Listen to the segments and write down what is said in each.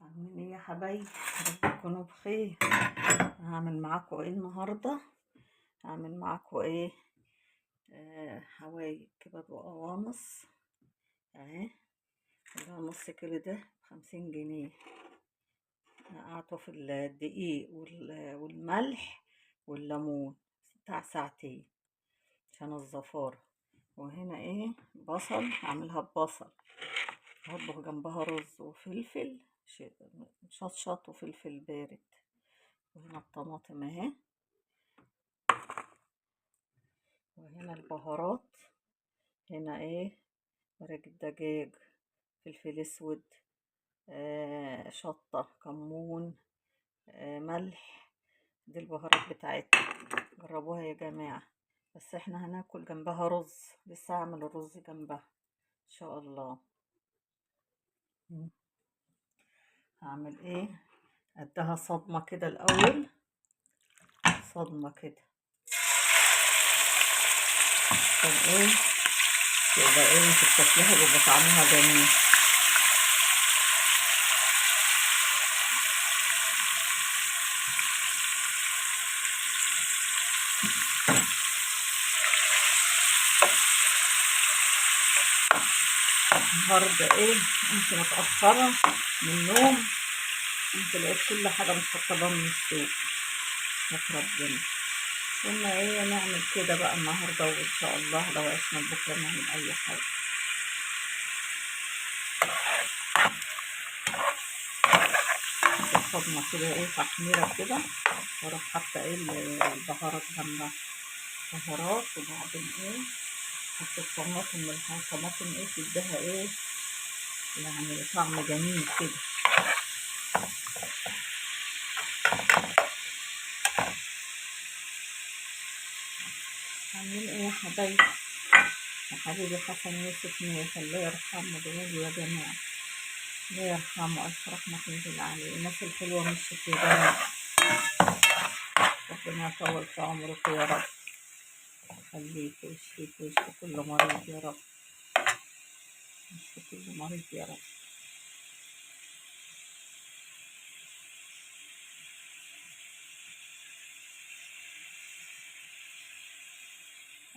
عاملين ايه يا حبايبي؟ يا رب تكونوا بخير. هعمل معاكم ايه النهارده؟ هعمل معاكم ايه؟ حوايج كبد وقوانص اهي، اللي هو نص كيلو ده ب50 جنيه. نقعته في الدقيق والملح والليمون بتاع ساعتين عشان الزفارة. وهنا ايه؟ بصل، هعملها ببصل، هطبخ جنبها رز وفلفل شطشط وفلفل بارد. وهنا الطماطم اهي، وهنا البهارات، هنا ايه؟ مرق الدجاج، فلفل اسود، شطة، كمون، ملح. دي البهارات بتاعتنا، جربوها يا جماعة. بس احنا هناكل جنبها رز، لسه هعمل الرز جنبها ان شاء الله. هعمل ايه؟ اديها صدمة كده الاول، صدمة كده عشان ايه؟ يبقى ايه انت بتاكليها بيبقى طعمها جميل. النهارده ايه؟ انت متأخرة من النوم، انت لقيت كل حاجة متشطبة من السوق. يا ربنا قلنا ايه نعمل كده بقى النهارده، وان شاء الله لو عشنا بكره نعمل اي حاجة. الصدمة كده ايه؟ تحميرة كده، واروح حاطة ايه البهارات جنبها، بهارات. وبعدين ايه؟ حط الطماطم والحاجة. الطماطم ايه؟ تديها ايه يعني طعم جميل كده. عاملين ايه يا حبايبي؟ يا حبيبي حسن يوسف مات، الله يرحمه. ادعوا يا جماعة، الله يرحمه، ألف رحمة تنزل عليه. الناس الحلوة مشيت يا جماعة، ربنا يطول في عمركم يا رب، خليك ويشفيك ويشفي كل مريض يا رب، يشفي كل مريض يا رب.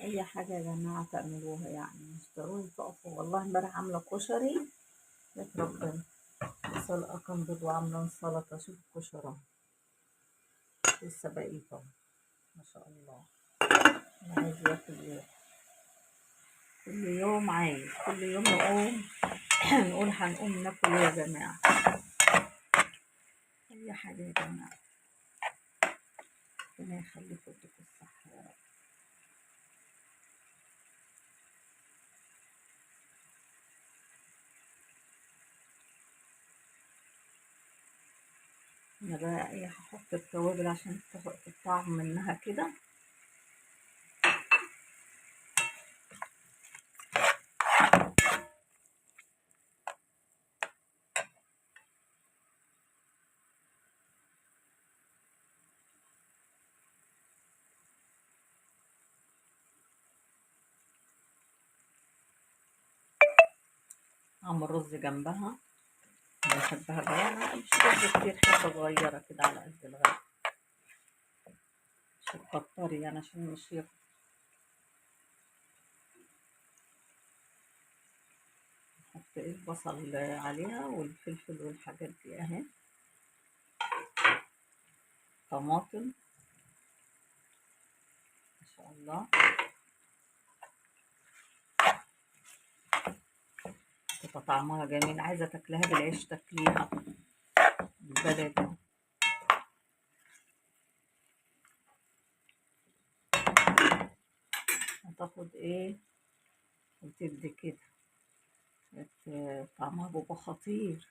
اي حاجة يا جماعة تعملوها يعني، مش ضروري تقفوا. والله امبارح عاملة كشري يا ربنا، سلقة كان بيض وعاملة سلطة. شوف الكشري لسه باقي ما شاء الله. انا عايز ياكل ياكل كل يوم، عايز كل يوم نقوم نقول هنقوم ناكل يا جماعة. اي حاجة يا جماعة، ربنا يخليكم ويديكم الصحة يا رب. انا بقى ايه؟ هحط التوابل عشان تاخد الطعم منها كده. اعمل رز جنبها، بحبها بقى، مش رز كتير، حتة صغيرة كده على قد الغدا، مش تكتري يعني عشان مش ياكل. نحط ايه؟ البصل عليها والفلفل والحاجات دي اهي، طماطم ما شاء الله. تبقى طعمها جميل. عايزه تاكلها بالعيش تاكليها بالبلدي. هتاخد ايه وتدي كده، طعمها بيبقى خطير.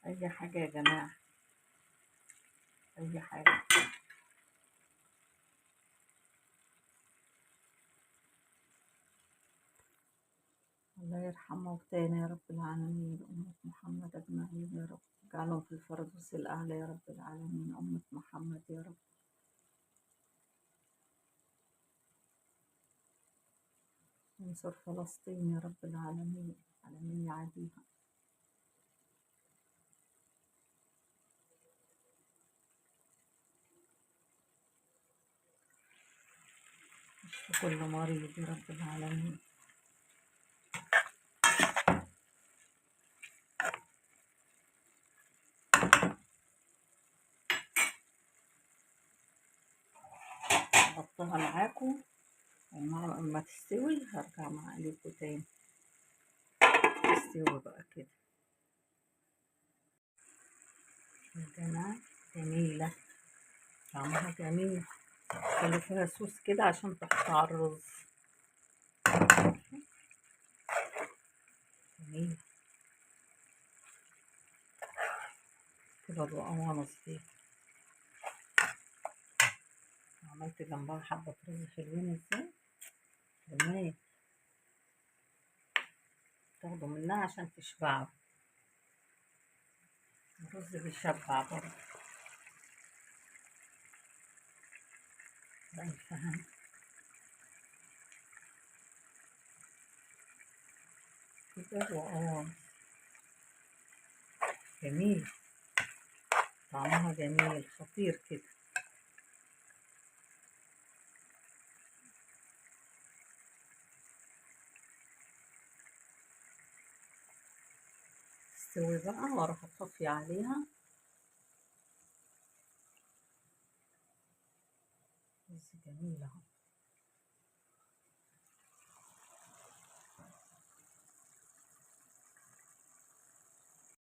اي حاجة يا جماعة، اي حاجة. الله يرحم موتانا يا رب العالمين، أمة محمد أجمعين يا رب، اجعلهم في الفردوس الأعلى يا رب العالمين، أمة محمد يا رب. انصر فلسطين يا رب العالمين، العالمين يعديها. اشفي كل مريض يا رب العالمين. هحطها معاكم ومع ما تستوي هرجع مع عليكم تاني. تستوي بقى كده يا جماعة، جميلة، طعمها جميل. خلي فيها صوص كده عشان تحطها على الرز. جميل كده القوانص دي. عملت جنبها حبة رز حلوين ازاي، جميل. تاخدوا منها عشان تشبعوا، الرز بيشبع برضه. بألف هنا. كده وقوانص جميل، طعمها جميل خطير كده. تستوي بقى واروح اطفي عليها. بس جميلة اهو.